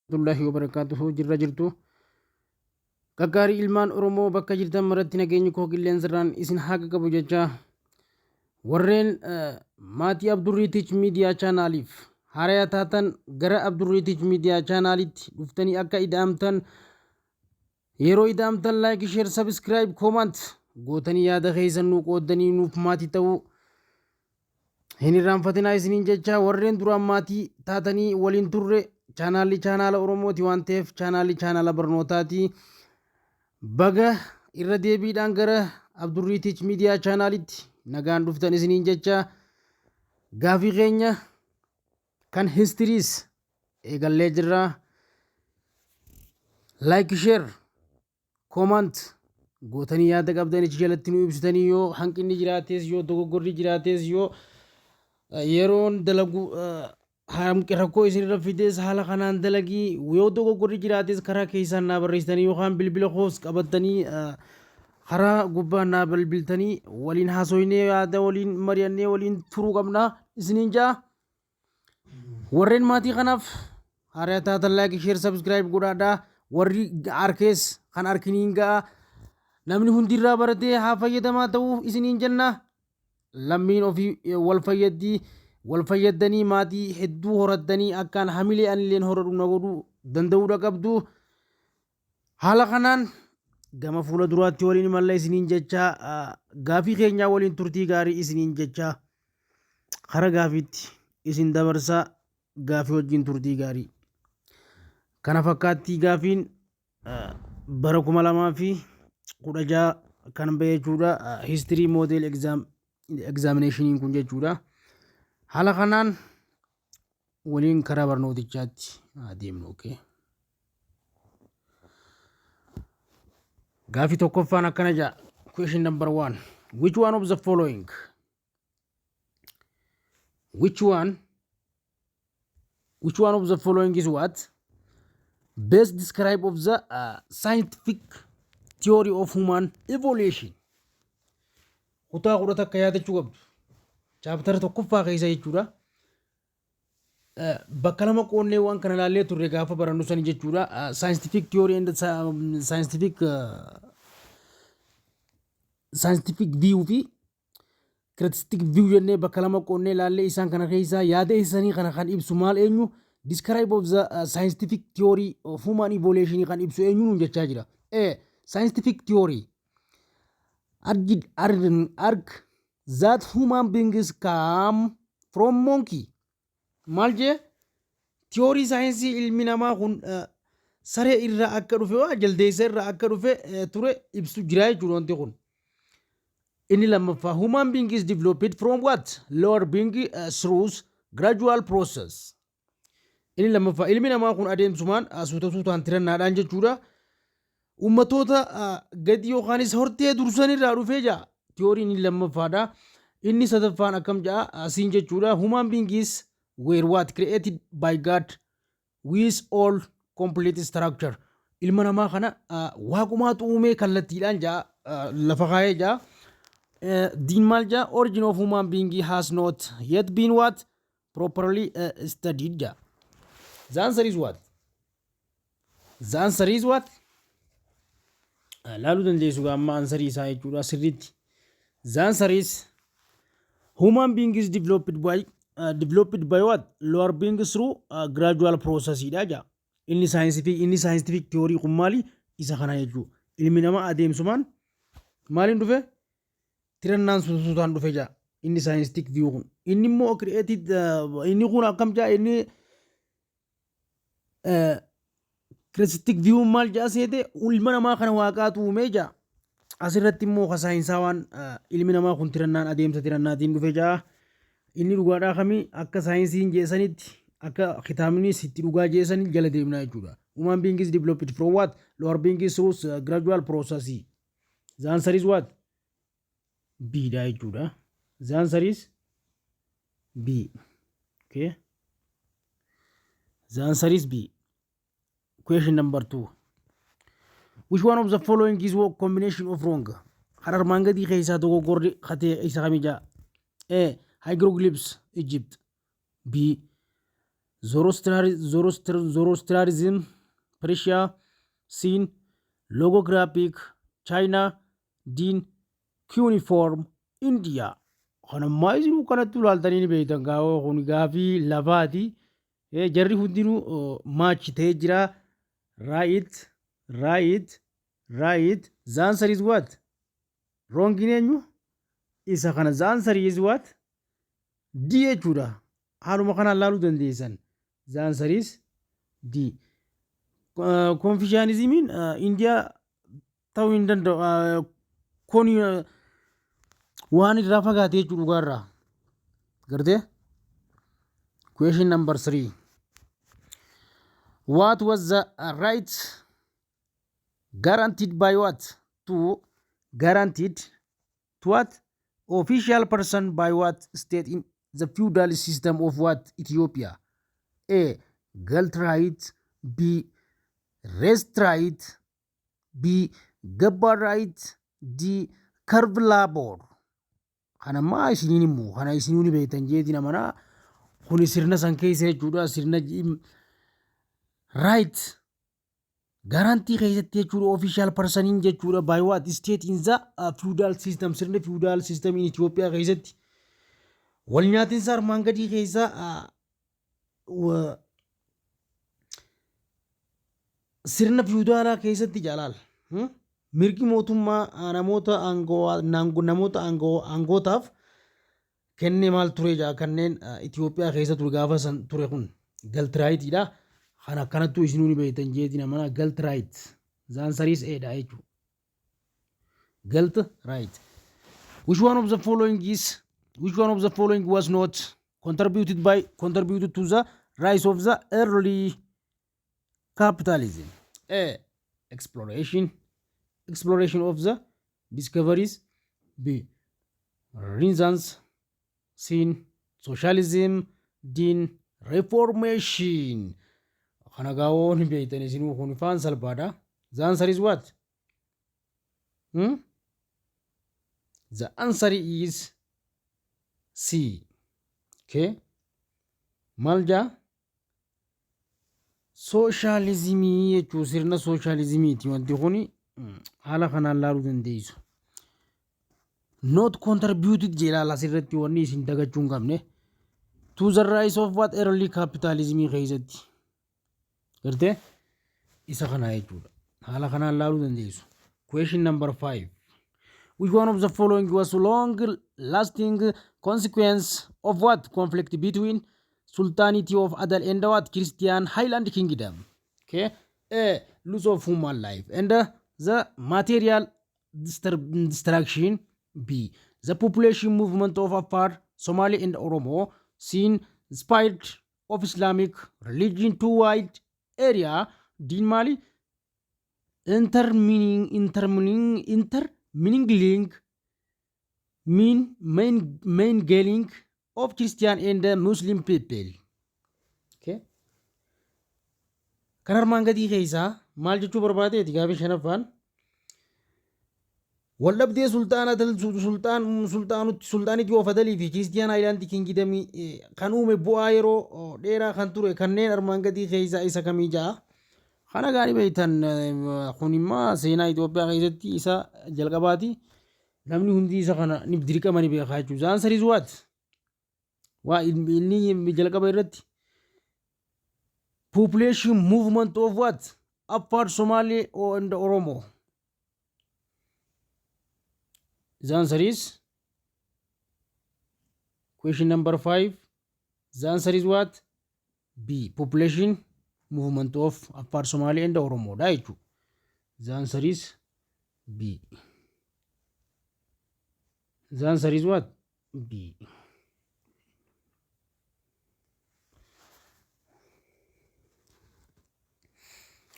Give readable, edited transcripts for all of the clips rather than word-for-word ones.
Warahmatullahi wabarakaatuhu. Jirra jirtu qaqqaarii ilmaan Oromoo bakka jirtan maratti nageenyi koo qilleensarraan isin haa qaqqabu jecha, warreen maatii Abdurriitich Miidiyaa chaanaaliif haaraya taatan gara Abdurriitich Miidiyaa chaanaalitti dhuftanii akka ida'amtan, yeroo ida'amtan like, share, subscribe, comment gootanii yaada keessan nuu qooddanii nuuf maatii ta'uu hin irraanfatinaa isiniin jecha. Warreen duraan maatii taatanii waliin turre, chaanaalli chaanaala Oromooti waan ta'eef, chaanaalli chaanaala barnootaati. Baga irra deebiidhaan gara Abdurriitich Miidiyaa chaanaalitti nagaan dhuftan isiniin jecha, gaafii keenya kan historyis eegallee jirra. Like, share, comment gootanii yaada qabdan achi jalatti nu ibsitanii, yoo hanqinni jiraates, yoo dogoggorri jiraates, yoo yeroon dalagu rakkoo isinirra fides, haala kanaan dalagii, yoo dogoggorri jiraates karaa keessaan naa barreessitanii yookaan bilbila koos qabattanii karaa gubbaan naa bilbiltanii waliin haasoynee, yaada waliin mari'annee waliin turuu qabna isiniin ja'a. Warreen maatii kanaaf haaraa taatan like, share, subscribe godhaadhaa. Warri arkees kan arkiniin ga'a. Namni hundirraa baratee haa fayyadamaa ta'uu isiniin jenna. Lammiin ofii wal fayyaddi, wal fayyadanii maatii hedduu horattanii akkaan hamilee anilleen horadhu na godhuu danda'uudha qabdu. Haala kanaan gama fuula duraatti waliin imalla isiniin jecha, gaafii keenyaa waliin turtii gaarii isiniin jecha, kara gaafiitti isin dabarsa. Gaafii wajjin turtii gaarii. Kana fakkaattii gaafiin bara 2016 kan bahe jechuudha. History model exam examinationiin kun jechuudha. Haala kanaan waliin karaa barnootichaatti adeemnu. Okay. Gaafii tokkoffaan akkana jedha. Question number one. Which one of the following? Which one of the following is what? Best describe of the scientific theory of human evolution. Kutaa 11 yaadachuu qabdu. Chaptera tokkoffaa keessa jechuudha. Bakka lama qoonnee waan kana ilaallee turre gaafa barannu sani jechuudha. Scientific theory and scientific view fi creationistic view jennee bakka lama qoonnee ilaallee, isaan kana keessaa yaada isaanii kana kan ibsu maal, eenyu? Describe of the scientific theory of human evolution kan ibsu eenyu nuun jechaa jira. A. Scientific theory argue that human beings come from monkey. Maal jee? Theory saayinsii ilmi namaa kun saree irraa akka dhufe, waa jaldeessa irraa akka dhufe ture ibsu jira jechuudha wanti kun. Inni lammaffaa, human being is developed from what? Lower being through gradual process. Inni lammaffaa, ilmi namaa kun adeemsumaan suuta suutaan tirannaadhaan jechuudha. Ummatoota gadi yookaanis hortee dursan irraa dhufee jaa. Theoryn inni lammaffaadha. Inni sadaffaan akkam jaa asiin jechuudha. Human beings were what? Created by God with all complete structure. Ilma namaa kana waaqumaatu uumee kallattiidhaan jaa, lafa kaayee jaa. Diin maal jaa? Origin of human being has not yet been what? Properly studied jaa. The answer is what? The answer is what? Laaluu dandeessu amma answerii isaa jechuudha sirriitti. The answer is human being is developed by what? Lower being through gradual process dha jaa. Inni scientific theory kun maali? Isa kana jechuudha. Ilmi namaa adeemsumaan maaliin dhufe? Tirannaan suutaan dhufe jaa. Inni scientific view kun. Inni immoo created inni kun akkam jaa? Inni creationistic view maal jaa seete? Ilma namaa kana waaqaatu uumee jaa. Asirratti immoo ka saayinsaa waan ilmi namaa kun tirannaan, adeemsa tirannaatiin dhufe jaa. Inni dhugaadhaa kamii? Akka saayinsiin jeesanitti, akka kitaabnis itti dhugaa jeesanii jala deemnaa jechuudha. Human being is developed from what? Lower being is through gradual process. The answer is what? B dha jechuudha. The answer is B. Okay. The answer is B. Question number two. Which one of the following is what combination of wrong? Kan armaan gadii keessaa dogoggorri katee isa kamii jaa? A. Hieroglyphs Egypt. B. Zoroastrianism, Persia, C, Logographic, China, D, Cuneiform, India. Kanammaa isinuu kanatti ilaaltanii ni beektan gaa'oo kun gaafii lafaati. Jarri hundinuu match ta'ee jira. Right. The answer is what? Wrong eenyu? Isa kana, the answer is what? D jechuudha. Haaluma kanaan laaluu dandeessan. The answer is D. Confucianismiin Indiyaa ta'uu hin danda'u. Kun waan irraa fagaate jechuudha dhugaarraa. Gartee? Question number 3. What was the right guaranteed by what? To guaranteed to what? Official person by what state in the feudal system of what? Ethiopia. A. Gult right. B. Rest right. B. Gabbar right. D. Curve labor. Kana maa isiniin immoo kana isinuu ni beektan jeetiin amanaa. Kuni sirna san keessa jechuudha, sirna right guarantee keessatti jechuudha, official personiin jechuudha, by what state in the feudal system, sirna feudal system in Itoophiyaa keessatti wal nyaatinsa armaan gadii keessa sirna feudalaa keessatti jalaal mirgi mootummaa namoota aangoo namoota aangoo aangootaaf kenne maal ture jaa? Kanneen Itoophiyaa keessa ture gaafa san ture kun gult rightiidha. Kan akkanattuu isinuu ni beektan jeetiin amana, gult right. The answer is A dha jechuudha. Gult right. Which one of the following was not contributed to the rise of the early capitalism? A. Exploration of the discoveries. B. Renaissance. C. Socialism. D. Reformation. Kana gaa'oon hin beektan isinuu, kun ifaan salphaadha. The answer is what? Hmm? The answer is C. Okay. Maal jaa? Sooshaalizimii jechuun sirna sooshaalizimiiti wanti kun, haala kanaan laaluu dandeessu. Not contributed jedha asirratti wanni isin dagachuu hin qabne. To the rise of what? Early capitalism keessatti. Gartee, isa kana jechuudha. Haala kanaan laaluu dandeessu. Question number 5. Which one of the following was long lasting consequence of what conflict between Sultanate of Adal and what Christian Highland Kingdom? Okay. A. Loss of human life and the material destruction. B. The population movement of Afar, Somali and Oromo. C. Spread of Islamic religion to wide area. D. Mali intermingling mean main mingling of Christian and Muslim people. Okay. Kan armaan gadii keessaa maal jechuu barbaadeeti gaafii shanaffaan? Waldhabdee sulxaana sulxaan sulxaanutti Sultanate of Adalii fi Christian Highland Kingdomii kan uume bu'aa yeroo dheeraa kan ture kanneen armaan gadii keessaa isa kamii ja'a? Kana gaarii beektan, kun immoo seenaa Itoophiyaa keessatti isa jalqabaati. Namni hundi isa kana ni dirqama ni beekaa jechuudha. The answer is what? Waa inni jalqaba irratti population movement of what? Afar, Somali and Oromo. The answer is question number 5. The answer is what? B. Population movement of Afar, Somali and Oromo dha jechuudha. The answer is B. The answer is what? B.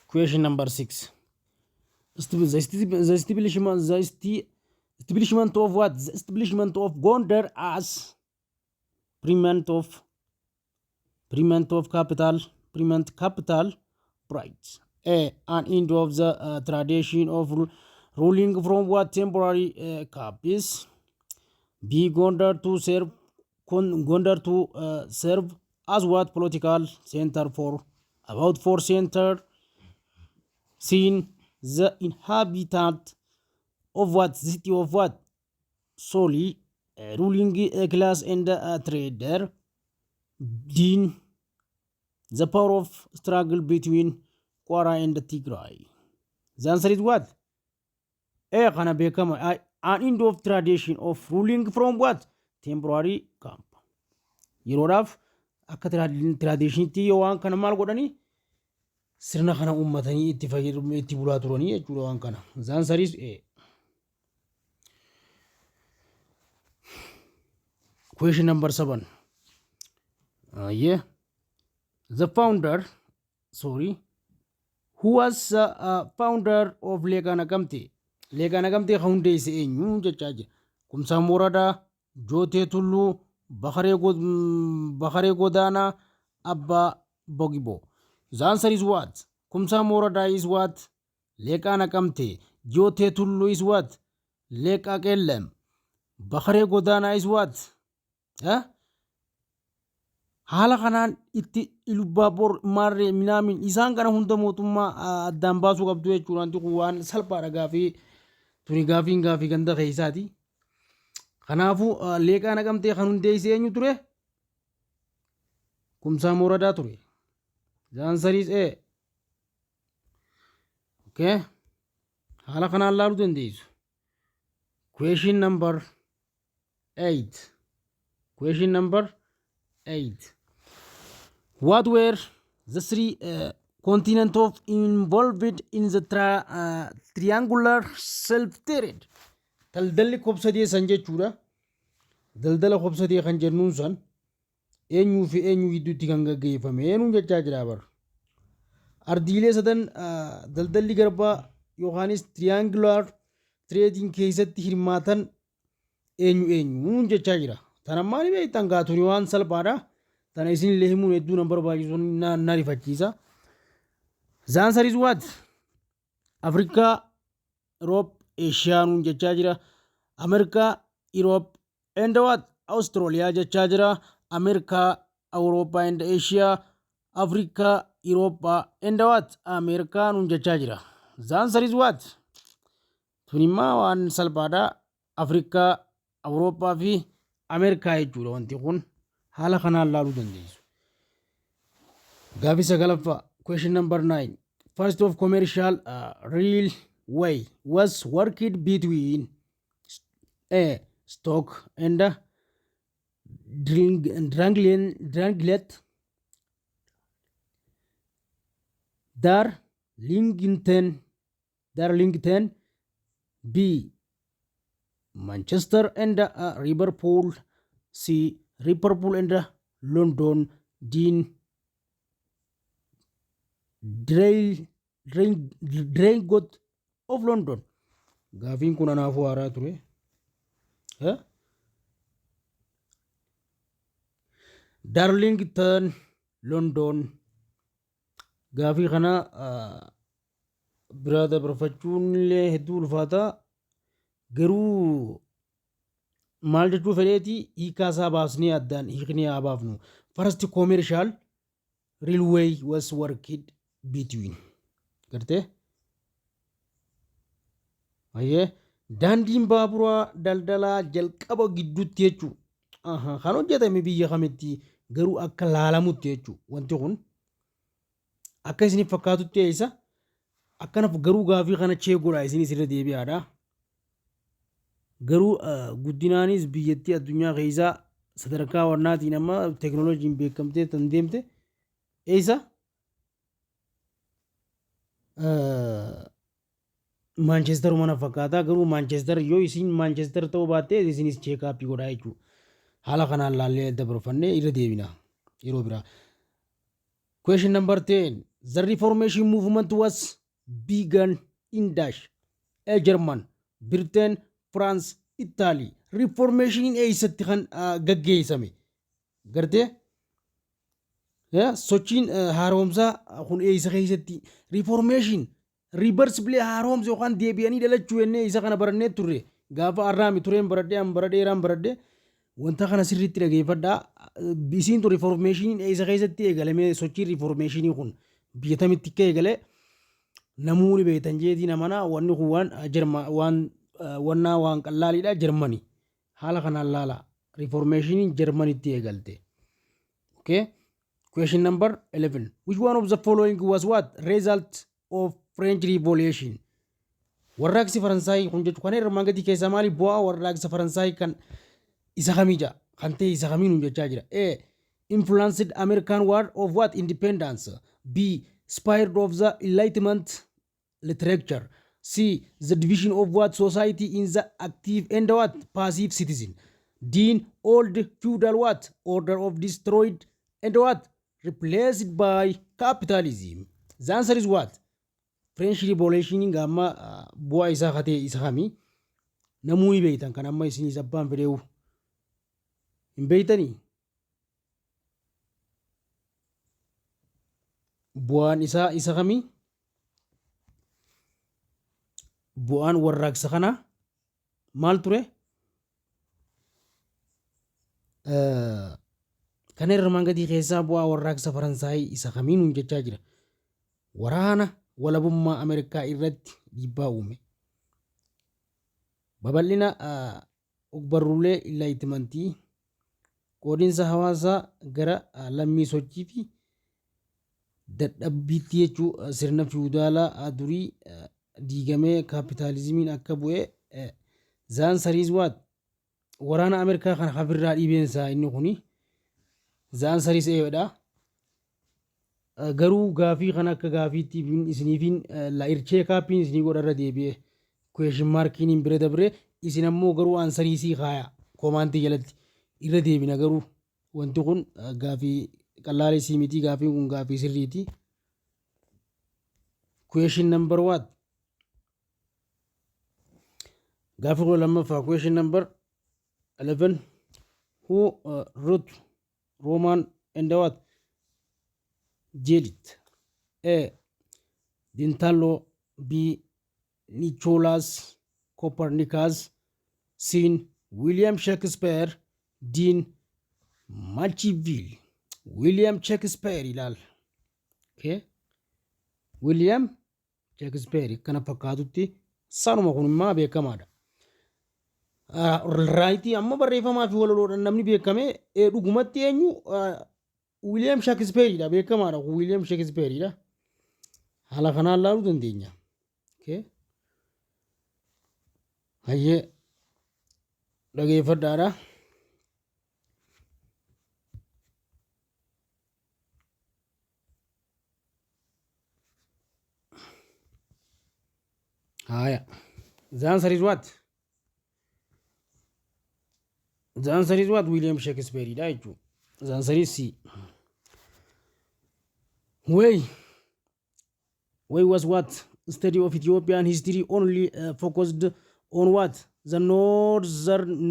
Question number 6. The establishment of what? The establishment of Gondar as permanent capital brought A. An end of the tradition of ruling from what temporary caps. B. Gondar to serve as what political center for about four center seen the inhabitant of what city of what solely ruling class and trader D, the power of struggle between Quara and Tigray. The answer is what? A kana beekama, an end of tradition of ruling from what? Temporary camp. Yeroodhaaf akka traditionitti yoo waan kana maal godhanii sirna kana uummatanii itti fayyadamu itti bulaa turanii jechuudha waan kana. The answer is A. Question number 7. Yeah. The founder, sorry, who was the founder of Leeqaa Naqamtee? Leeqaa Naqamtee kan hundeesse eenyu jechaa jira. Kumsaa Mooradaa, Jootee Tulluu, Bakaree Godaanaa, Abbaa Bogiboo. The answer is what? Kumsaa Mooradaa is what? Leeqaa Naqamtee. Jootee Tulluu is what? Leeqaa Qeellam. Bakaree Godaanaa is what? Eh? Haala kanaan itti Ilubbaabor maarree minaamin isaan kana hunda mootummaa addaan baasuu qabdu jechuudha. Wanti kun waan salphaadha, gaafii tuni gaafiin gaafii ganda keessaati. Kanaafuu Leeqaa Naqamtee kan hundeesse eenyu ture? Kumsaa Mooradaa ture. The answer is A. Okay. Haala kanaan laaluu dandeessu. Question number 8. Question number 8. What were the three continent of involved in the triangular slave trade? Daldalli kobsadee san jechuudha. Daldala kobsadee kan jennuun san eenyuu fi eenyu gidduutti kan gaggeeffame eenyuun jechaa jira bara. Ardiilee sadan daldalli garbaa yookaanis triangular trading keessatti hirmaatan eenyu eenyuun jechaa jira. Tanammaa ni beektan, gaatuni waan salphaadha. Tana isin illee himuun hedduu nan barbaachisu, na rifachiisa. The answer is what? Afrikaa, Europe, Eeshiyaa nuun jechaa jira. Ameerikaa, Europe and what? Australia jechaa jira. Ameerikaa, Awurooppaa and Eeshiyaa, Afrikaa, Eurooppaa and what? Ameerikaa nuun jechaa jira. The answer is what? Tun immoo waan salphaadha. Afrikaa, Awurooppaa fi Ameerikaa jechuudha wanti kun, haala kanaan laaluu dandeessu. Gaafii sagalaffaa, question number 9. First of commercial railway was worked between A. Stoke and Dranglet, Darlington, B. Manchester and Liverpool, C. Liverpool and London, D. Dringot of London. Gaafiin kun anaafuu haaraa ture. Eh? Darlington, London. Gaafii kana biraa dabarfachuun illee hedduu ulfaata. Garuu maal jechuu fedheeti, hiikaa isaa baasnee addaan hiiknee haa baafnu. First commercial railway was worked between. Gartee? Ayyee, daandiin baaburaa daldalaa jalqaba gidduutti jechuudha. Kan hojjetame biyya kamitti garuu akka laalamutti jechuudha. Wanti kun akka isiniif fakkaatutti eessa? Akkana garuu gaafii kana chee godhaa, isinis irra deebi'aadha. Garuu guddinaanis biyyattii addunyaa keessaa sadarkaa wannaatiin amma teekinooloojiin beekamtee tan deemte eessa? Maanchestar mana fakkaata, garuu Maanchestar yoo isin Maanchestar ta'uu baatte isinis check up godhaa jechuudha. Haala kanaan laallee dabarfannee irra deebina yeroo biraa. Question number 10. The Reformation movement was begun in dash. A. German, Britain, France, Italy. Reformation eessatti kan gaggeessame? Gartee? Sochiin haaromsaa kun eessa keessatti? Reformation reverse bilee haaromsa yookaan deebi'anii dhalachuu jennee isa kana barannee turre. Gaafa arraami tureen baradhee, an bara dheeraan baradhee, wanta kana sirriitti dhageeffadhaa. Isiin tun reformationiin eessa keessatti eegalamee, sochiin reformationii kun biyya tamitti akka eegale namoonni beektan jeetii namana. Wanni kun waan Jarma, waan wannaa waan qallaaliidha. Jarmani haala kanaan laala, reformationiin Jarmanitti eegalte. Okay. Question number 11. Which one of the following was what result of French Revolution? Warraaqsi Faransaayii kun jechuun kan armaan gadii keessaa maali bu'aa warraaqsa Faransaayii kan isa kamii jaa kan ta'e isa kamii nuun jechaa jira. A. Influenced American War of what? Independence. B. Spirit of the Enlightenment literature. C. The division of what society in the active and what passive citizen. D. Old feudal what order of destroyed and what replaced by capitalism. The answer is what? French Revolution gamma bu'aa isaa katee isa kamii namoonni beektan kan amma isinis abbaan fedheewu hin beektanii, bu'aan isaa isa kamii, bu'aan warraaqsa kanaa maal ture? Kan armaan gadii keessaa bu'aa warraaqsa Faransaayii isa kamii nuun jechaa jira. Waraana walabummaa Ameerikaa irratti dhiibbaa uume. Babal'ina ogbarruulee Enlightenmentii, qoodinsa hawaasaa gara lammii sochii fi dadhabbiitti jechuu, sirna fiwudaalaa durii diigamee kaapitaalizimiin akka bu'e. The answer is what? Waraana Ameerikaa kana hafirraa dhiibeensaa inni kuni. The answer is A dha. Garuu gaafii kana akka gaafiitti isiniifin irchee kaappiin isinii godha, irra deebi'ee question markiin hin bira dabre. Isin ammoo garuu answerii sii kaaya commentii jalatti, irra deebina. Garuu wanti kun gaafii qallaalee sii miti, gaafiin kun gaafii sirriiti. Question number what? Gaafii 12ffaa, question number 11. Who wrote Romeo and what? Juliet. A. Dintalo, B. Nicholas Copernicus, C. William Shakespeare, D. Machiavelli. William Shakespeare ilaal. Okay. William Shakespeare kana fakkaatutti sanuma kun immoo beekamaadha. Writii amma barreeffamaa fi walaloodhaan namni beekame dhugumatti eenyu? William Shakespeareidha, beekamaadha. William Shakespeareidha. Haala kanaan laaluu dandeenya. Okay. Hayyee, dhageeffadhaadha. Haya. The answer is what? The answer is what? William Shakespeare dha jechuudha. The answer is C. Why was what? Study of Ethiopian history only focused on what? The northern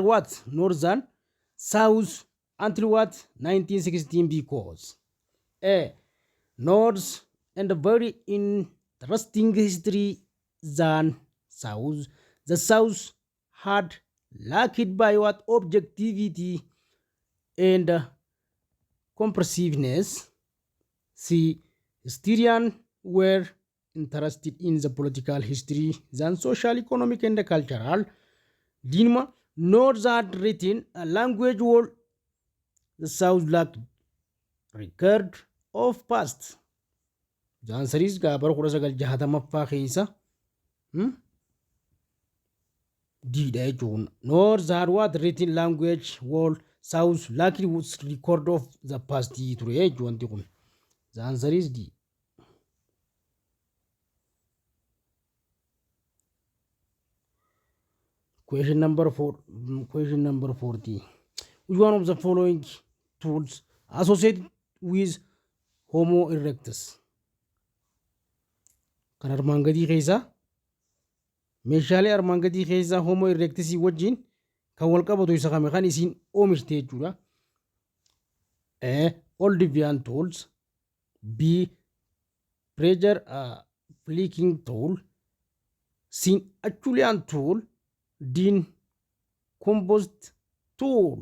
what? Northern south until what? 1916, because A. North and very interesting history than south. The south had lacked by what? Objectivity and comprehensiveness. C. Historian were interested in the political history than social, economic, and cultural. D. North had written a language while the south lacked record of past. The answer is gaa bara 1960ffaa keessa D dha jechuun. North had what? Written language while south lacked record of the past ture jechuun wanti kun. The answer is D. Question number four. Question number 40. Which one of the following tools associated with Homo erectus? Kan armaan gadii keessaa, meeshaalee armaan gadii keessaa Homo erectus wajjin kan wal qabatu isa kame, kan isiin oomishte jechuudha. A. Oldowan tools. B. Pressure flicking tool. C. Acheulean tool. D. Composite tool.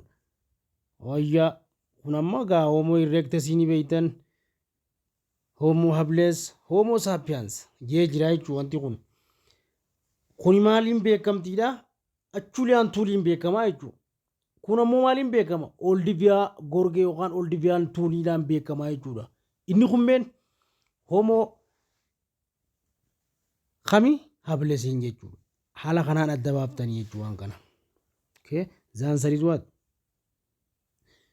Wayyaa kun amma gaa Homo erectus ni beektan, Homo habilis, Homo sapiens jee jira jechuudha wanti kun. Kuni maaliin beekamtiidha? Acheulean tooliin beekamaa jechuudha. Kun ammoo maaliin beekama? Olduvai Gorge yookaan Olduvain tooliidhaan beekamaa jechuudha. Inni kunneen Homo kami? Habilisiin jechuudha. Haala kanaan adda baaftanii jechuudha waan kana. Okay. The answer is what?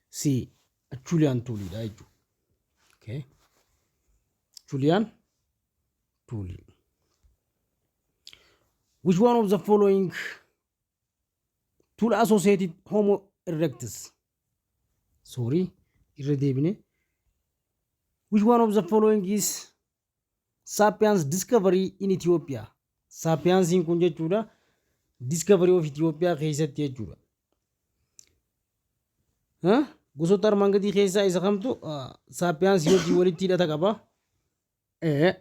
C. Acheulean tooliidha jechuudha. Okay. Acheulean toolii. Which one of the following tool associated Homo erectus? Sorry, irra deebine. Which one of the following is Sapiens discovery in Ethiopia? Sapiensiin kun jechuudha discovery of Ethiopia keessatti jechuudha. Gosoota armaan gadii keessaa isa kamtu Sapiensii wajjin walitti hidhata qaba? A.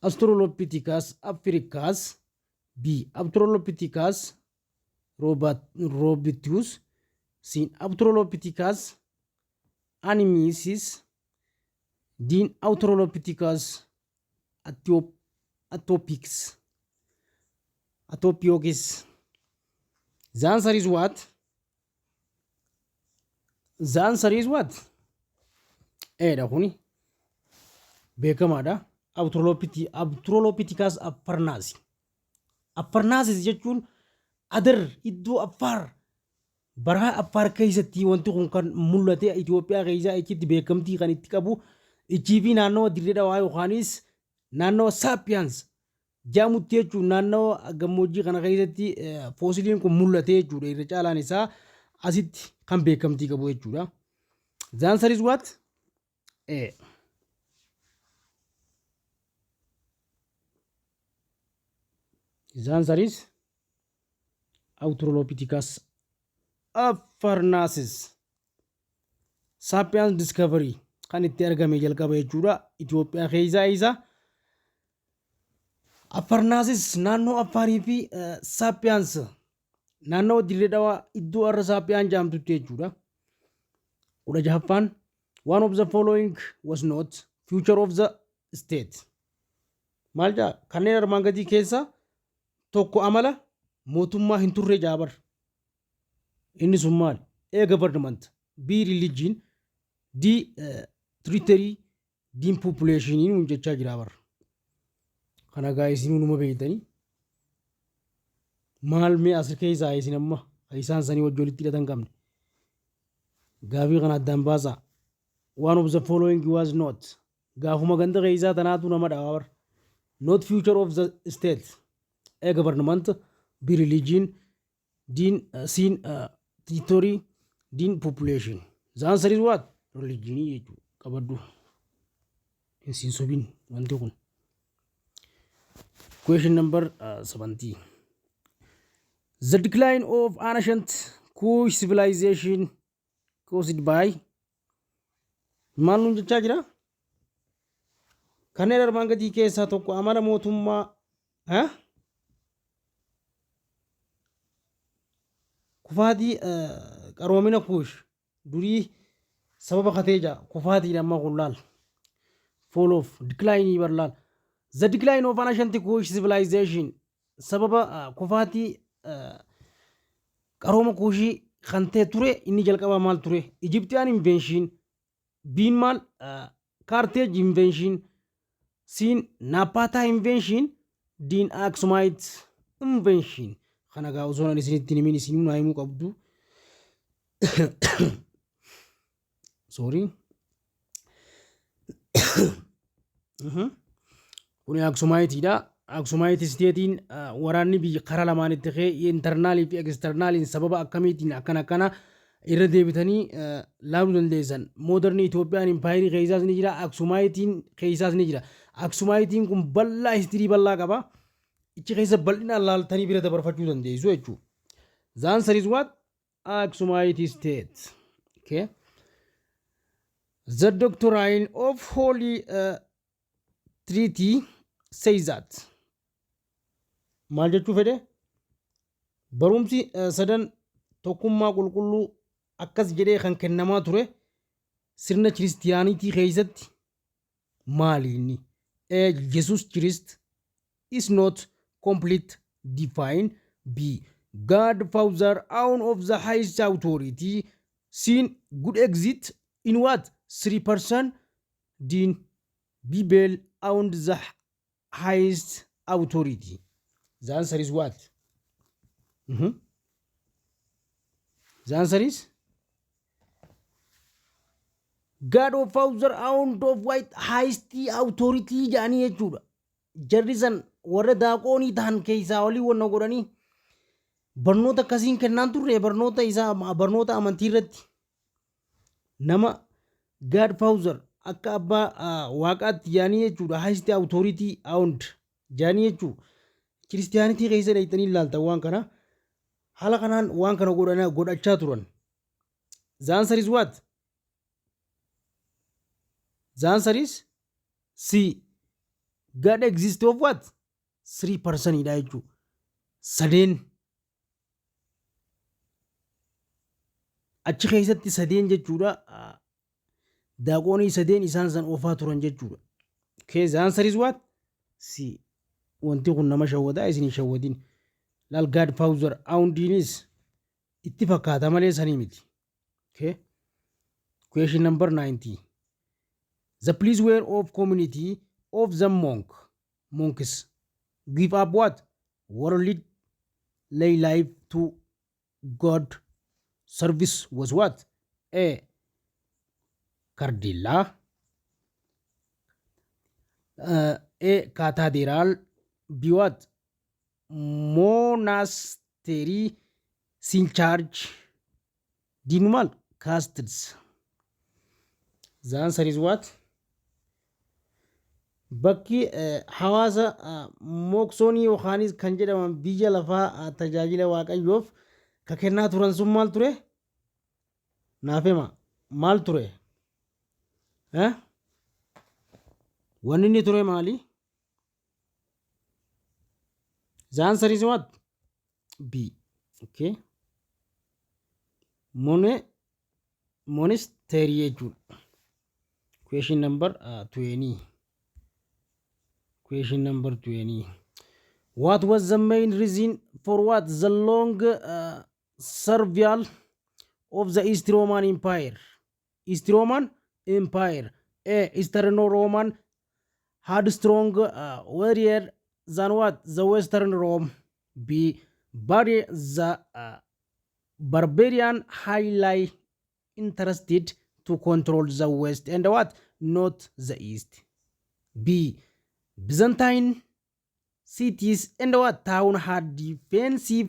Australopithecus afarensis, B. Australopithecus robustus, C. Australopithecus anamensis, D. Australopithecus aethiopicus. The answer is what? The answer is what? A dha, kuni beekamaadha. Australopithecus afarensis. Afarensis jechuun Adar, iddoo Affaar, baraa Affaar keessatti wanti kun kan mul'ate. Itoophiyaa keessaa achitti beekamtii kan itti qabu ichii fi naannawa Dirree Dhawaa yookaanis naannawa Sapiens jaamutti jechuun naannawa gammoojjii kana keessatti foosiliin kun mul'ate jechuudha. Irra caalaan isaa asitti kan beekamtii qabu jechuudha. The answer is what? A. The answer is Australopithecus afarensis. Sapiens discovery kan itti argame jalqaba jechuudha. Itoophiyaa keessaa isa Afarensis, naannoo Affaarii fi Sapiens naannoo Dirree Dhawaa iddoo har'a Saapiyaan jedhamtutti jechuudha. 16ffaan, one of the following was not feature of the state. Maal jedha? Kanneen armaan gadii keessaa tokko amala mootummaa hin turre jaabar. Inni sun maali? A. Government, B. Religion, D. Territory, D. Population nuun jechaa jira bar. Kana gaa isin numa beektanii. Maal mee as keessaa isin amma isaan sanii wajji walitti hidhatan qabne. Gaafii kana addaan baasaa. One of the following was not. Gaafuma ganda keessaa tanaatu nama dhawa bar. Not feature of the state. A. Government, B. Religion, D. C. Territory, D. Population. The answer is what? Religion jechuudha. Qabaddu. Hin siin sobin wanti kun. Question number 70. The decline of ancient Kush civilization caused by maal nuun jechaa jira? Kanneen armaan gadii keessaa tokko amala mootummaa kufaatii qaroomina Kuush durii sababa katee jira. Kufaatiin amma kun laal. Fall of decline bar laal. The decline of ancient Kush civilization, sababa kufaatii qarooma Kuushii kan ta'e ture inni jalqabaa maal ture? Egyptian invasion, B'n maal? Carthage invasion, C'n Napata invasion, D'n Aksumite invasion. Kana gaa osoo ani isinitti himin isin naa himuu qabdu. Sorry. Kuni Aksumaayitiidha. Aksumite stateiin waraanni biyya karaa lamaan itti ka'e, internalii fi externaliin, sababa akkamiitiin akkana akkana irra deebitanii laaluu dandeessan. Modern Ethiopian empireii keessaas ni jira. Aksumayitiin keessaas ni jira. Aksumayitiin kun bal'aa, history bal'aa qaba. Ichi keessa bal'inaan laaltanii bira dabarfachuu dandeessu jechuudha. The answer is what? Aksumite state. Okay. The doctrine of Holy Trinity says that. Maal jechuu fedhe? Barumsi sadan tokkummaa qulqulluu akkas jedhee kan kennamaa ture sirna kiristiyaanitii keessatti maali inni? A. Jesus Christ is not complete divine. B. God Father own of the highest authority. C. God exist in what? Three person. D. Bible owned the highest authority. The answer is what? The answer is God of Father owned of what highest authority jedhanii jechuudha. Jarri san warra daaqoonii ta'an keessaa olii wanna godhanii barnoota akkasiin kennaan turre, barnoota isaa, barnoota amantii irratti nama God Father akka abbaa waaqaatti jaanii jechuudha. Highest authority owned jaanii jechuudha. Kiristiyaanitii keessa dheeyxanii ilaaltan waan kana haala kanaan waan kana godhachaa turan. The answer is what? The answer is C. God exists of what? Three person dha jechuudha. Sadeen achi keessatti sadeen jechuudha. Daaqoonii sadeen isaan san oofaa turan jechuudha. Okay, the answer is what? C. Wanti kun nama shawwadaa, isin hin shawwadin. Laal, God Father ownediinis itti fakkaata malee sanii miti. Okay. Question number 90. The place where of community of the monks give up what? Worldly lay life to God service was what? A. Cardilla. A. Cathedral. B. What? Monastery. C. Church. D. Normal castles. The answer is what? Bakki hawaasa mooksoonii yookaanis kan jedhaman biyya lafaa tajaajila waaqayyoof ka kennaa turan sun maal ture? Naaf hima, maal ture? Wanni inni ture maali? The answer is what? B. Okay. Monastery jechuudha. Question number 20. Question number 20. What was the main reason for what? The long survival of the East Roman Empire. East Roman Empire. A. Eastern Roman had strong warrior than what? The Western Rome. B. The barbarian highly interested to control the West and what? Not the East. B. Byzantine cities and what? Town had defensive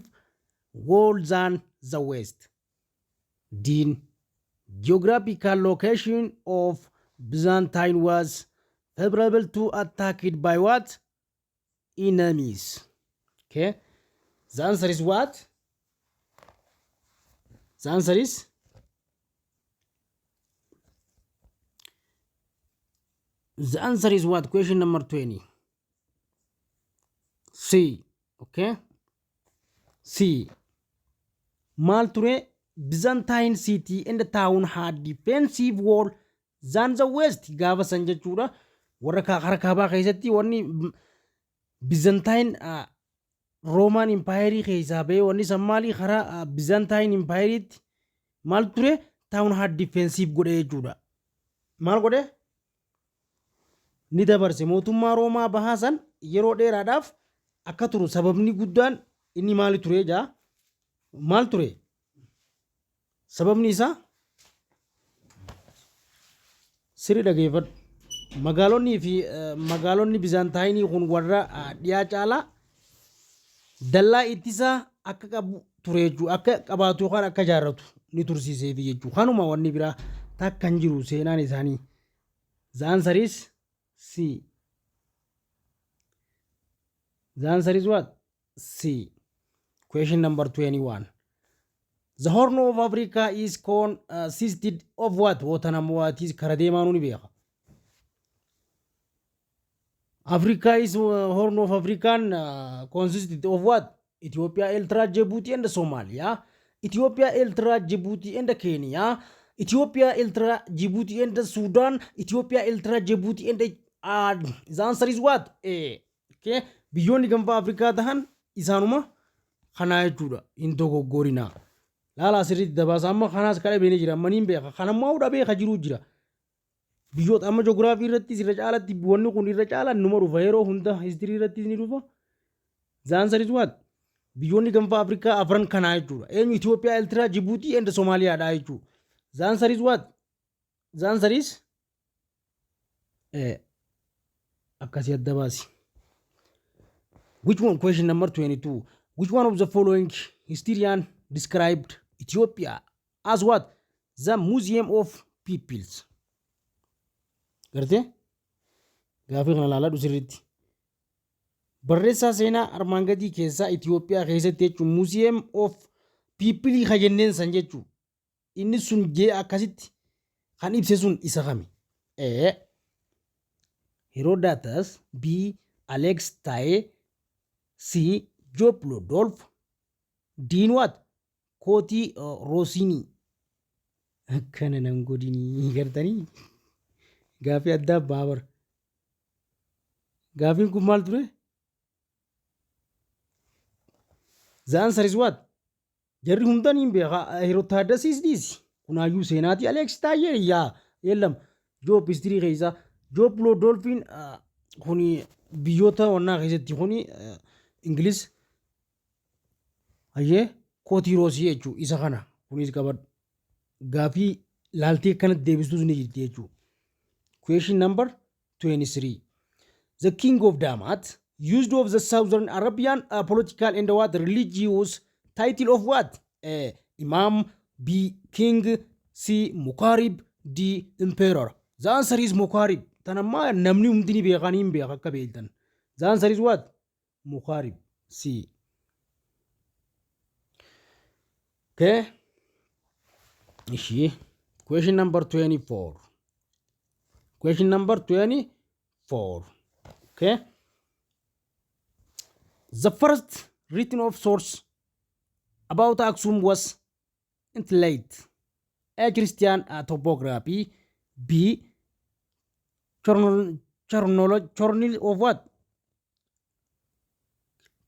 walls than the West. D. Geographical location of Byzantine was favorable to attack it by what? Enemies. Okay. The answer is what? The answer is The answer is what? Question number 20. C. Okay. C. Maal ture? Byzantine city and the town had defensive wall than the West gaafa san jechuudha. Warra karaa kaabaa keessatti wanni Byzantine Roman Empire keessaa bahee wanni san maali karaa Byzantine Empireetti maal ture? Town had defensive godhe jechuudha. Maal godhe? Ni dabarse mootummaa Roomaa bahaa san yeroo dheeraadhaaf akka turu sababni guddaan inni maali ture jaa? Maal ture? Sababni isaa sirri dhageeffadhu. Magaalonni fi magaalonni Bizaantaayinii kun warra dhiyaa caalaa dallaa ittisaa akka qabu ture jechuudha. Akka qabaatu yookaan akka ijaarratu ni tursiiseefi jechuudha. Kanuma, wanni biraa takka hin jiru seenaan isaanii. The answer is C. The answer is what? C. Question number 21. The Horn of Africa is consisted of what? Watan ammoo atis kara deemaa ni beeka. Africa is Horn of African consisted of what? Itoophiyaa, Eertiraa, Jibuutii and Somaaliyaa, Itoophiyaa, Eertiraa, Jibuutii and Keeniyaa, Itoophiyaa, Eertiraa, Jibuutii and Suudaan, Itoophiyaa, Eertiraa, Jibuutii and the answer is what? A. Okay. Biyyoonni gaanfa Afrikaa tahan isaanuma kanaa jechuudha. Hin dogoggorinaa. Laala asirratti dabaasa amma kanaas kadha beene jira amma niin beeka. Kanammaa dhabee ka jiruu jira. Biyyoota amma joogiraafii irrattis irra caalatti wanni kun irra caalaan numa dhufa yeroo hunda history irrattis ni dhufa. The answer is what? Biyyoonni gaanfa Afrikaa afran kanaa jechuudha. Eenyu? Itoophiyaa, Eertiraa, Jibuutii and Somaaliyaadha jechuudha. The answer is what? The answer is akkasii adda baasi. Which one? Question number 22. Which one of the following historian described Ethiopia as what? The Museum of Peoples. Gartee? Gaafii kana ilaalaa sirriitti. Barreessaa seenaa armaan gadii keessaa Itoophiyaa keessatti jechuun Museum of People ka jenneen san jechuun inni sun jee akkasitti kan ibse sun isa kami? A. Herodotus, B. Alex Taye, C. Job Ludolf, D. What? Kootii Roosini. Akkana nan godinii gartanii gaafii addaa baabara. Gaafiin kun maal ture? The answer is what? Jarri hundaan hin beeka. Herodotus dhiisi. Kunaayyuu seenaati. Alex Taayee yaa yeellam. Job history keessa. Job Ludolfiin kuni biyyoota wannaa keessatti kuni Ingilis. Hayyee kootii roosii jechuun isa kana kunis qabadhu. Gaafii laaltee akkanatti deebistus ni jirti jechuudha. Question number 23. The king of Damat used of the southern Arabian political and what religious title of what? A. Imam, B. King, C. Mukarib, D. Emperor. The answer is Mukarib. Tanammaa namni hundi ni beekan hin beeka akka beektan. The answer is what? Mukarib. C. Okay. Ishi. Question number 24. Question number 24. Okay. The first written of source about Aksum was entitled A. Christian Topography, B. Chronol of what?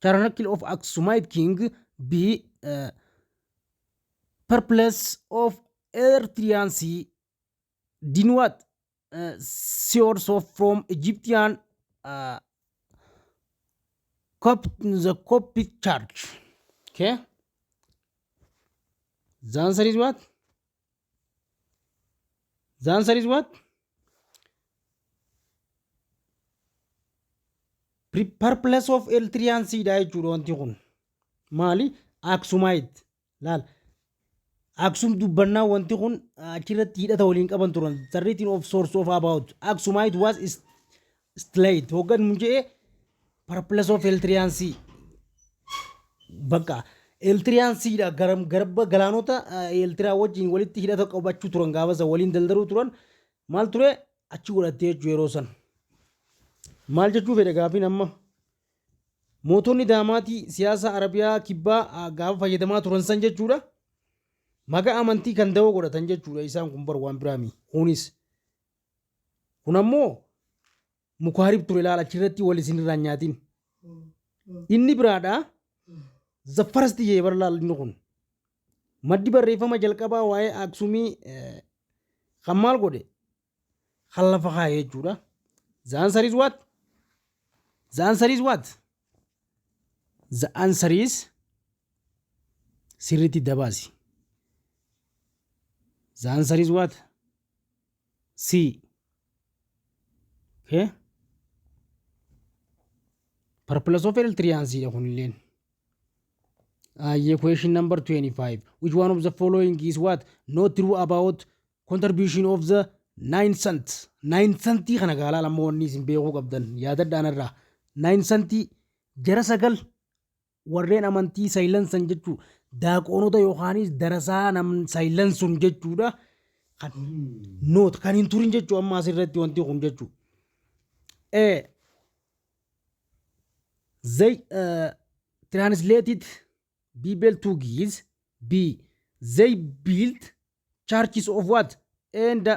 Chronicle of Aksumite King, B. Periplus of Erythraean Sea, D. What? Source of from Egyptian the Coptic Church. Okay. The answer is what? The answer is what? Periplus of Erythraean Sea dha jechuudha wanti kun. Maali? Aksumite. Laal. Aksum dubbannaa wanti kun achirratti hidhata waliin qaban turan. The written of source of about Aksumite was slayed. Hoggan mun jedhee Periplus of Erythraean Sea. Bakka Erythraean Sea dha garba galaanota Eertiraa wajjin walitti hidhata qabachuu turan gaafa san waliin daldaluu turan maal ture achi godhattee jechuu yeroo san. Maal jechuu fedhe gaafiin amma? Mootonni Daamaatii siyaasa Arabiyaa kibbaa gaafa fayyadamaa turan san jechuudha. Maqaa amantii kan dawoo godhatan jechuudha isaan kun bar waan biraami. Kunis. Kun ammoo mukaarib ture ilaala achirratti wal isinirraa nyaatin. Inni biraadha. The first jee bar laal inni kun. Maddi barreeffama jalqabaa waa'ee Aksumii kan maal godhe? Kan lafa kaa'e jechuudha. The answer is what? The answer is what? The answer is sirriitti dabaasi. The answer is what? C. Okay. Periplus of Erythraean Sea dha kunilleen. Ayyee, question number 25. Which one of the following is what? Not true about contribution of the nine cent. Nine centii kana gaalaa lamma wanni isin beekuu qabdan yaadadhaan irraa. Nine centii jara sagal warreen amantii saylansan jechuu daaqoonota yookaanis darasaa nam saylansun jechuudha. Kan not kan hin turin jechuu amma asirratti wanti kun jechuu. They Translated Bible to Ge'ez. B. They built churches of what? And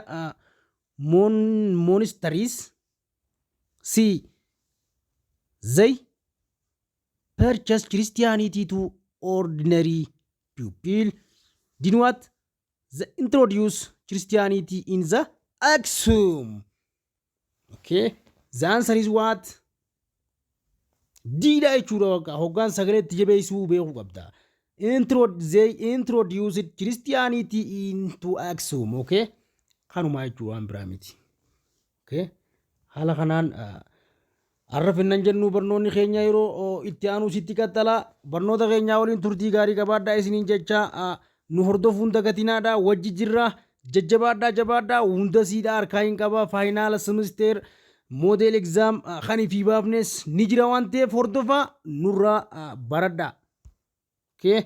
monasteries. C. They preached Christianity to ordinary people. Did what? They introduce Christianity in the Aksum. Okay. The answer is what? D dha jechuudha. Hoggaan sagalee itti jabeessuu beekuu qabda. They introduced Christianity into Aksum. Okay. Kanuma jechuudha, waan biraa miti. Okay. Haala kanaan har'a finnan jennu, barnoonni keenya yeroo itti aanu sitti qaxxala. Barnoota keenyaa waliin turtii gaarii qabaadhaa isiniin jecha, nu hordofuun dagatinaadha. Wajji jirra, jajjabaadhaa, jabaadhaa. Hunda siidhaa harkaa hin qaba. Final semester model exam kan ifii baafnes ni jira waan ta'eef, hordofaa, nurraa baradhaa. Okay.